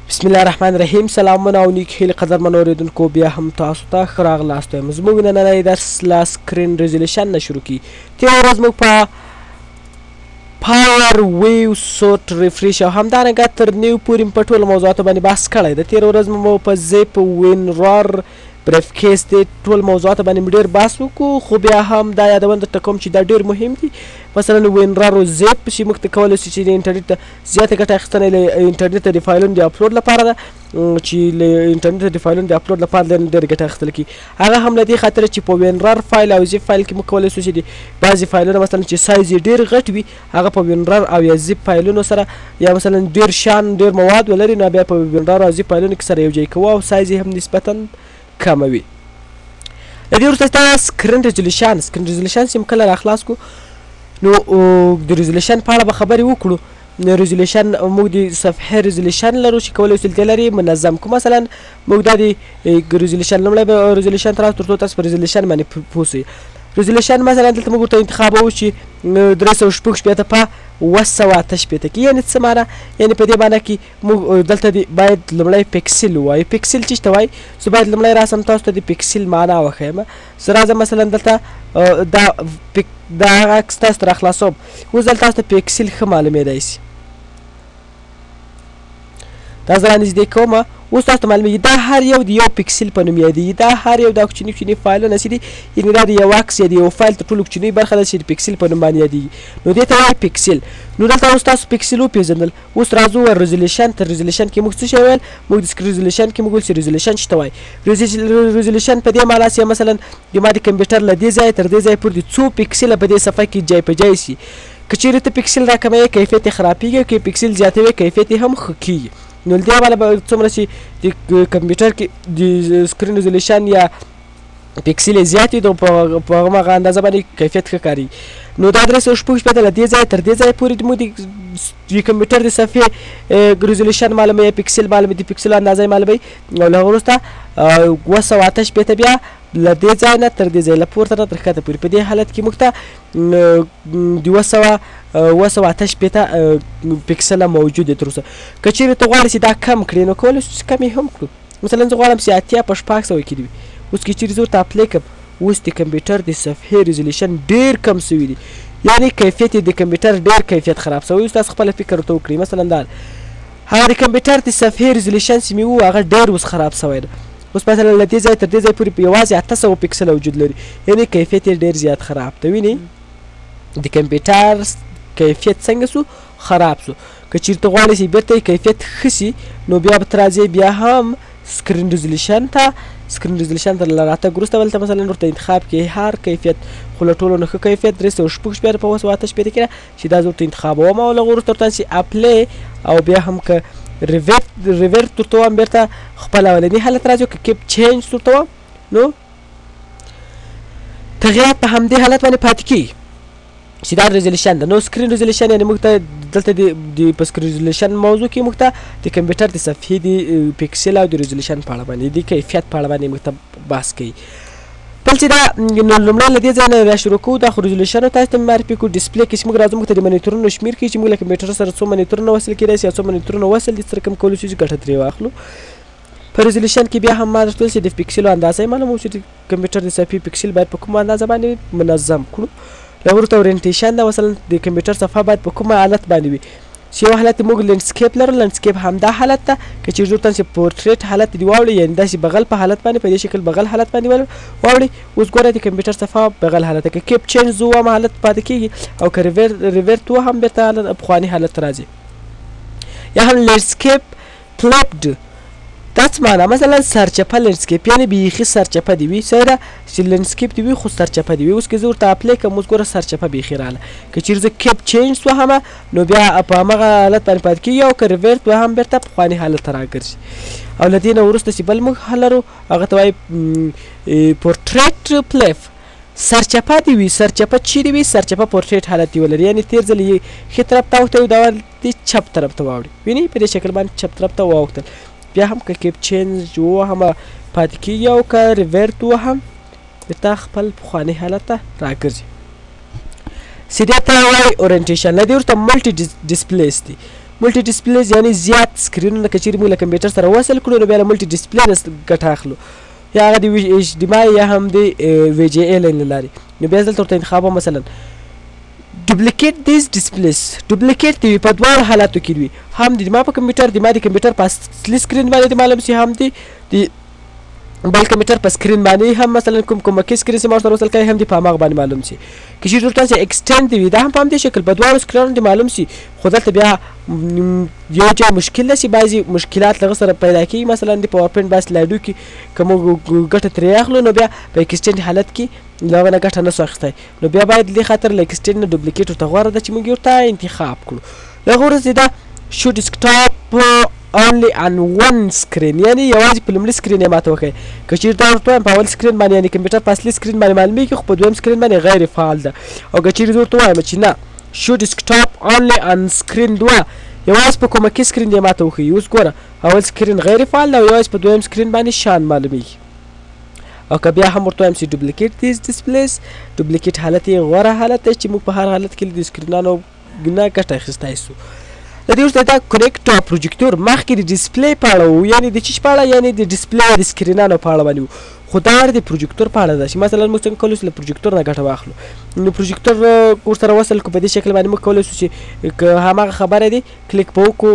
بسم الله الرحمن الرحیم. سلامونه او نیک هیلې قدرمنو اورېدونکو، بیا هم تاسو ته ښه راغلاست وایم. زموږ نننی درس له screen resolution نه شروع کیږي. تېره ورځ موږ په power view sort refresh او همدارنګه تر new پورې په ټولو موضوعاتو باندې بحث کړی ده. تېره ورځ مو په zip، WinRAR، briefcase دې ټول موضوعاتو باندې مو ډېر بحث وکړو، خو بیا هم دا یادونه درته کوم چې دا ډېر مهم دي. مثلا WinRAR او zip چې موږ ته کولی شو چې د انټرنیټ ته زیاته ګټه اخیستنه له انټرنیټ د فایلونو د اپلوډ لپاره ده، چې له انټرنیټ د فایلونو د اپلوډ لپاره ډېره ګټه اخیستل کېږي. هغه هم له دې خاطره چې په WinRAR فایل او zip فایل کې موږ کولی شو چې د بعضې فایلونه مثلا چې سایز یې ډېر غټ وي هغه په WinRAR او یا zip فایلونو سره، یا مثلا ډېر شان ډېر مواد ولري، نو بیا په WinRAR او zip فایلونو کې سره یو ځای کوو او سایز یې هم نسبتا کموي. له دې وروسته شته screen resolution. Screen resolution چې موږ کله راخلاص کړو نو د resolution په اړه به خبرې وکړو. Resolution موږ د صفحې resolution لرو چې کولی شو دې لري منظم کړو. مثلا موږ دا د resolution لومړی به resolution ته راځو تر څو تاسو په resolution باندې پوه شئ. Resolution مثلا دلته موږ ورته انتخابوو چې 366 په 768 کې، یعنې څه معنا؟ یعنې په دې معنا کې موږ دلته د باید لومړی پیکسل ووایو. پیکسل چې ته وایي، زه باید لومړی راسم تاسو ته د پیکسل معنا وښیم. زه راځم مثلا دلته دا دا هغه عکس تاسو ته راخلاصوم، اوس دلته تاسو ته پیکسل ښه معلومېدای شي. دا زه رانږدې کوم، اوس تاسو ته معلومېږي دا هر یو د یو پیکسل په نوم یادېږي. دا هر یو دا کوچني کوچني فایلونه چې دي، یعنې دا د یو عکس یا د یو فایل تر ټولو کوچنۍ برخه ده چې د پیکسل په نوم باندې یادېږي، نو دې ته وایي پیکسل. نو دلته اوس تاسو پیکسل وپېژندل. اوس راځو ور resolution ته. Resolution کې موږ څه شی ویل؟ موږ د screen resolution کې موږ ویل چې resolution څه ته وایي. Resolution په دې معنا چې مثلا د ما د کمپیوټر له دې ځایه تر دې ځایه پورې څو پیکسله په دې صفحه کې ځای په ځای شي. که چیرې ته پیکسل راکموې کیفیت یې خرابېږي، او که پیکسل زیاتوې کیفیت یې هم ښه کېږي. نو له دې امله به څومره چې د کمپیوټر کې د screen resolution یا پیکسل یې زیات وي، نو په هماغه اندازه باندې کیفیت ښه کارېږي. نو دا 366 له دې ځایه تر دې ځایه پورې موږ د کمپیوټر د صفحې resolution معلوموي، پیکسل معلوموي، د پیکسلو اندازه یې معلوموي. او له هغه وروسته 768 بیا له دې ځای نه تر دې ځای، له پورته نه تر ښکته پورې. په دې حالت کې موږ ته د 768 پیکسله موجود دی تر اوسه. که چیرې ته غواړې چې دا کم کړې نو کولی شو چې کم یې هم کړو. مثلا زه غواړم چې 80 په 600 کې دي وي. اوس که چیرې زه ورته apply کړم، اوس د کمپیوټر د صفحې resolution ډېر کم سوی دی، یعنې کیفیت یې د کمپیوټر ډېر کیفیت خراب سوی. اوس تاسو خپله فکر ورته وکړئ. مثلا دا هغه د کمپیوټر د صفحې resolution چې مې وو هغه ډېر اوس خراب سوی دی. اوس مثلا له دې ځای تر دې ځای پورې یوازې 800 پیکسله وجود لري، یعنې کیفیت یې ډېر زیات خراب دی. وینئ د کمپیوټر کیفیت څنګه سو؟ خراب سو. که چیرته غواړې چې بیرته یې کیفیت ښه سي نو بیا به ته راځې بیا هم screen resolution ته. Screen resolution ته له راتګ وروسته دلته مثلا ورته انتخاب کړې هر کیفیت، خو له ټولو نه ښه کیفیت 366 په 768 کې ده چې دا زه ورته انتخابوم. او له هغه وروسته ورته چې apply، او بیا هم که revert ورته وایم بیرته خپل اولني حالت راځي، او که keep change ورته وایم نو تغیرات په همدې حالت باندې پاتې کېږي چې دا resolution ده. نو screen resolution یعنې موږ ته دلته د په screen resolution موضوع کې موږ ته د کمپیوټر د صفحې د پیکسل او د resolution په اړه باندې د کیفیت په اړه باندې موږ ته بحث کوي. بل چې دا نو لومړی له دې ځای نه را شروع کوو. دا خو resolution تاسو ته معرفي کړو. Display کې چې موږ راځو موږ ته د منیتورونو شمېر ښیي چې موږ له کمپیوټر سره څو منیتورونه وصل کېدای شي یا څو منیتورونه وصل دي، څه رقم کولی شو چې ګټه ترې واخلو. په resolution کې بیا هم ما درته وویل چې د پیکسلو اندازه یې معلوموو چې د کمپیوټر د صفحې پیکسل باید په کومه اندازه باندې منظم کړو. له وروسته orientation ده، مثلا د کمپیوټر صفحه باید په کومه حالت باندې وي. چې یو حالت موږ landscape لرو، landscape همدا حالت ده. که چیرې ورته چې پورټریټ حالت دی واوړي، یعنې داسې بغل په حالت باندې په دې شکل بغل حالت باندې واوړي، اوس ګوره د کمپیوټر صفحه بغل حالت ده. که keep change ووهم حالت پاتې کېږي، او که revert ووهم بېرته پخواني حالت راځي. یا هم landscape flipped، دا څه معنا؟ مثلا سرچپه landscape، یعنې بیخي سرچپه دي وي، صحیح ده چې landscape دي وي خو سرچپه دي وي. اوس که زه ورته apply کړم اوس ګوره سرچپه بیخي راغله. که چیرې زه keep change وهم نو بیا په هماغه حالت باندې پاتې کېږي، او که revert وهم بېرته پخواني حالت ته راګرځي. او له دې نه وروسته چې بل موږ لرو هغه ته وایي portrait flip. سرچپه دي وي، سرچپه چیرې وي؟ سرچپه پورټریټ حالت دي ولري، یعنې تېر ځل یې ښي طرف ته اوښتی او دا دې چپ طرف ته واوړي. وینئ په دې شکل باندې چپ طرف ته واوښتل. بیا هم که keep change ووهم پاتې کېږي، او که revert ووهم بیرته خپل پخواني حالت ته راګرځي. چې دې ته وایي orientation. له دې وروسته multi displays دي. multi displays یعنی زیات سکرینونه که چیرې موږ له کمپیوټر سره وصل کړو نو بیا له multi display نه ګټه اخلو، یا هغه د HDMI یا هم د VGA line له لارې. نو بیا دلته ورته انتخابوم مثلا duplicate these displays، duplicate دی په دواړو حالاتو کې وي، هم د ما په کمپیوټر د ما د کمپیوټر په اصلي سکرین باندې معلوم شي، هم د بل کمپیوټر په سکرین باندې هم مثلا کوم کومکي سکرین چې ما ورسره وصل کړی هم د په هماغه باندې معلوم شي. که چیرې ورته چې extend دی وي دا هم په همدې شکل په دواړو سکرینونو دې معلوم شي، خو دلته بیا یو ځای مشکل ده چې بعضې مشکلات له هغه سره پیدا کېږي. مثلا د PowerPoint بعض سلایډو کې که موږ ګټه ترې اخلو نو بیا په extend حالت کې له هغه نه ګټه نه سو اخیستی، نو بیا باید له دې خاطر له extend نه duplicate ورته غوره ده چې موږ یې ورته انتخاب کړو. له هغه وروسته دا show desktop only on one screen، یعنی یوازې په لومړي سکرین یې ماته وښیي. که چیرې دا ورته وایم په اول سکرین باندې یعنی کمپیوټر په اصلي سکرین باندې معلومیږي خو په دویم سکرین باندې غیر فعال ده، او که چیرې زه ورته وایم چې نه show desktop only on screen دوه، یوازې په کومکي سکرین یې ماته وښیي. اوس ګوره اول سکرین غیر فعال ده او یوازې په دویم سکرین باندې شان معلومیږي. او که بیا هم ورته وایم چې duplicate these displays، duplicate حالت یې غوره حالت دی چې موږ په هر حالت کې له دې سکرینانو نه ګټه اخیستی سو. د دې وروسته دا connect to projector مخکې د display په اړه وو، یعنی د چیش په اړه، یعنی د display د سکرینانو په اړه باندې وو، خو دا د پروجیکتور په اړه ده چې مثلا موږ څنګه کولی شو له پروجیکتور نه ګټه واخلو. نو پروجیکتور ورسره وصل کړو په دې شکل باندې موږ کولی شو چې که هماغه خبره دی کلیک په وکړو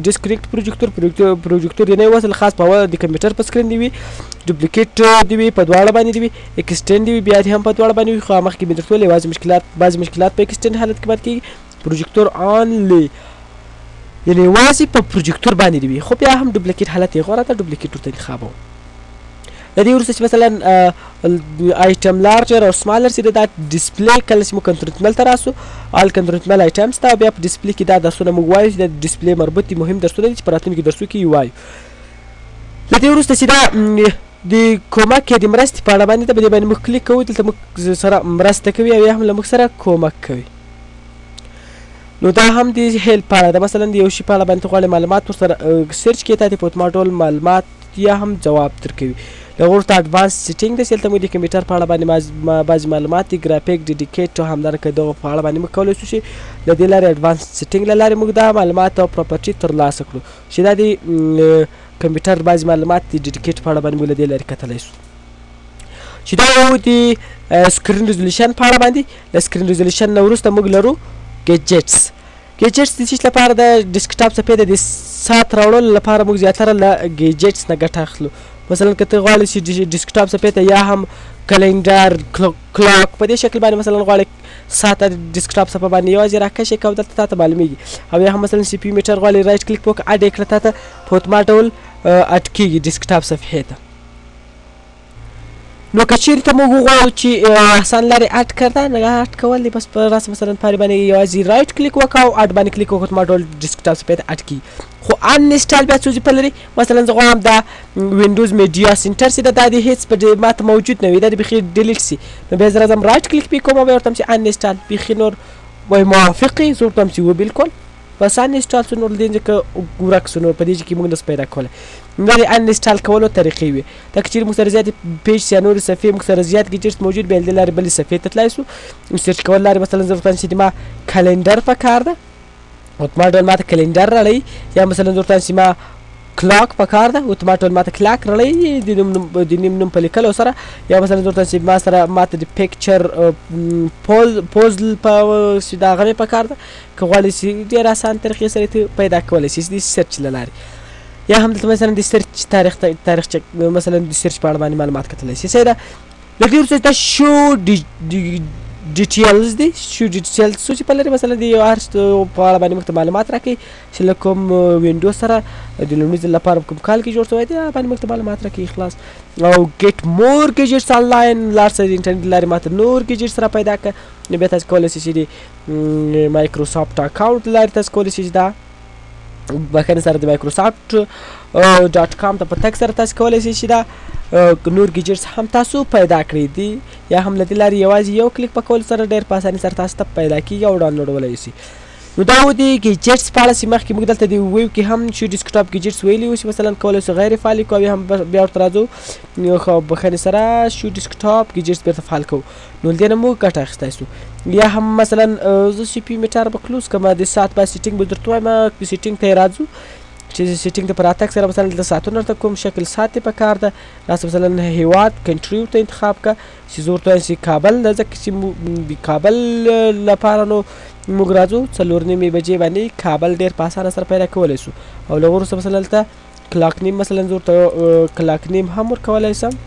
disconnect projector، projector یې نه وصل خاص په د کمپیوټر په سکرین دی وي، duplicate دی وي په دواړه باندې دی وي، extend دی وي بیا دې هم په دواړه باندې وي. خو مخکې مې درته وویل یوازې مشکلات بعضې مشکلات په extend حالت کې باندې کېږي. projector only یعنی یوازې په پروجیکتور باندې دی وي، خو بیا هم duplicate حالت یې غوره ده، duplicate ورته انتخابوم. له دې وروسته چې مثلا item larger او smaller چې دا display کله چې موږ control panel ته راسو all control panel items ته، بیا په display کې دا درسونه موږ وایو چې د display مربوط دي، مهم درسونه دي چې په راتلونکي درسو کې یې وایو. له دې وروسته چې دا د کومک یا د مرستې په اړه باندې ده، په دې باندې موږ کلیک کوو، دلته موږ سره مرسته کوي او یا هم له موږ سره کومک کوي. نو دا هم د help په اړه ده، مثلا د یو شي په اړه باندې غواړې معلومات ورسره search کړې، تا ته په اتومات ډول معلومات یا هم ځواب درکوي. له ورته advance setting ده چې دلته موږ د کمپیوټر په اړه باندې بعضې معلومات دي، graphic dedicate او همدارنګه دغه په اړه باندې موږ کولی شو چې له دې لارې advance setting له لارې موږ دا معلومات او property ترلاسه کړو چې دا د کمپیوټر بعضې معلومات د dedicate په اړه باندې موږ له دې لارې کتلی شو. چې دا و د screen resolution په اړه باندې. له screen resolution نه وروسته موږ لرو gadgets. gadgets د څه لپاره د ډیسکټاپ صفحې د ساعت راوړلو لپاره موږ زیاتره له gadgets نه ګټه اخلو. مثلا که ته غواړې چې ډیسکټاپ صفحې ته یا هم calendar clock په دې شکل باندې مثلا غواړې ساعت د ډیسکټاپ صفحه باندې یوازې راکش کړه او دلته تاته معلومیږي، او یا هم مثلا CPU meter غواړې right click وکړه add یې کړه تاته په اتومات ډول add کېږي ډیسکټاپ صفحې ته. نو که چیرې ته موږ وغواړو چې آسان لارې add کړه نه add کول دی، بس په راس مثلا پارې باندې یوازې right click وکړه او add باندې کلیک وکړه اتومات ډول ډیسکټاپ صفحې ته add کېږي. خو uninstall بیا څه وظیفه لري؟ مثلا زه غواړم دا Windows Media Center چې ده دا دې هېڅ په دې ماته موجود نه وي، دا دې بیخي delete سي، نو بیا زه راځم right click پرې کوم او بیا ورته چې uninstall بیخي نور وایي موافق یې، زه ورته چې و بالکل بس uninstall سو، نور له دې ځکه ورک سو، نور په دې کې موږ نه سو پیدا کولی. دا د uninstall کولو طریقې وي. دا که چیرې موږ سره زیاتې page یا نورې صفحې موږ سره زیات gadgets موجود بیا له دې لارې بلې صفحې ته تلای سو. search کول لارې مثلا زه ورته چې د ما calendar په کار ده، اتومات ډول ماته calendar راړئ، یا مثلا زه ورته چې ما clock په کار ده، اتومات ډول ماته clock راړئ د نیم نوم په لیکلو سره، یا مثلا زه ورته چې ما سره ماته د picture puzzle په چې دا هغه مې په کار ده، که غواړې چې ډېر اسان طریقې سره ته پیدا کولی شې د search له لارې، یا هم دلته مثلا د search تاریخ مثلا د search په اړه باندې معلومات کتلی شې. صحیح ده. له دې وروسته دا show details دی. show details څه چې په لري مثلا د یو هر څه په اړه باندې موږ ته معلومات راکوي چې له کوم window سره د لومړي ځل لپاره کوم کال کې جوړ شوی دی باندې موږ ته معلومات راکوي خلاص. او get more gadgets online لار سره د انټرنیټ لارې ماته نور gadgets را پیدا کړه. نو بیا تاسو کولی شئ چې د Microsoft account لارې تاسو کولی شئ چې دا بخښنې سره د Microsoft dot com ته په تګ سره تاسو کولی شئ چې دا نور gadgets هم تاسو پیدا کړئ دي، یا هم له دې لارې یوازې یو کلیک په کولو سره ډېر په اسانۍ سره تاسو ته پیدا کېږي او ډاونلوډولی شئ. نو دا و د ګیجټس په اړه چې مخکې موږ دلته د ویو کې هم چې ډیسکټاپ ګیجټس ویلي وو چې مثلا کولی شو غیر فعال کړو، او هم بیا ورته راځو خو بښنې سره شو ډیسکټاپ ګیجټس بیرته فعال کوو، نو له دې نه موږ ګټه اخیستی شو. یا هم مثلا زه سی پي میټر به کلوز کړم، د ساعت به سیټینګ به درته وایم، سیټینګ ته یې راځو چې سیټینګ ته په راتګ سره مثلا دلته ساعتونه درته کوم شکل ساعت یې په کار ده، راسه مثلا هیواد کنټري ورته انتخاب کړه چې زه ورته وایم چې کابل ده، ځکه چې د کابل لپاره نو موږ راځو 4:30 بجې باندې کابل ډېر په اسانه سره پیدا کولی شو. او له وروسته مثلا دلته کلاک نیم، مثلا زه ورته کلاک نیم هم ورکولی شم.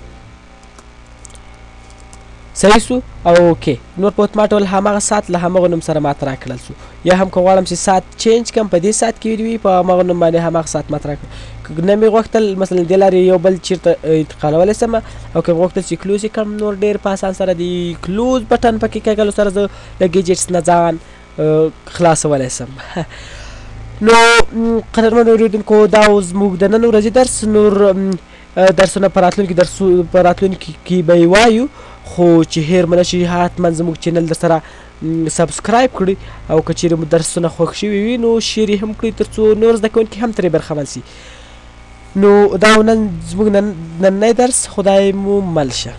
صحیح سو. او اوکی نور په اتومات ډول هماغه ساعت له هماغه نوم سره ماته راکړل سو. یا هم که غواړم چې ساعت چینج کړم په دې ساعت کې وي په هماغه نوم باندې هماغه ساعت ماته راکړل. که نه مې غوښتل مثلا دې لارې یو بل چیرته انتقالولی سم، او که مې غوښتل چې کلوز یې کړم نور ډېر په اسان سره د کلوز بټن پکې کږلو سره زه له ګیجټس نه ځان خلاصولی سم. نو قدرمنو اورېدونکو دا و زموږ د نن ورځې درس. نور درسونه په راتلونکي درسو په راتلونکي کې به یې وایو، خو چې هېر مو نه شي حتما زموږ چینل در سره سبسکرایب کړئ، او که چیرې مو درسونه خوښ شوي وي نو شیر یې هم کړئ ترڅو نور زده کوونکي هم ترې برخمن سي. نو دا و نن زموږ نننی درس. خدای مو مل شه.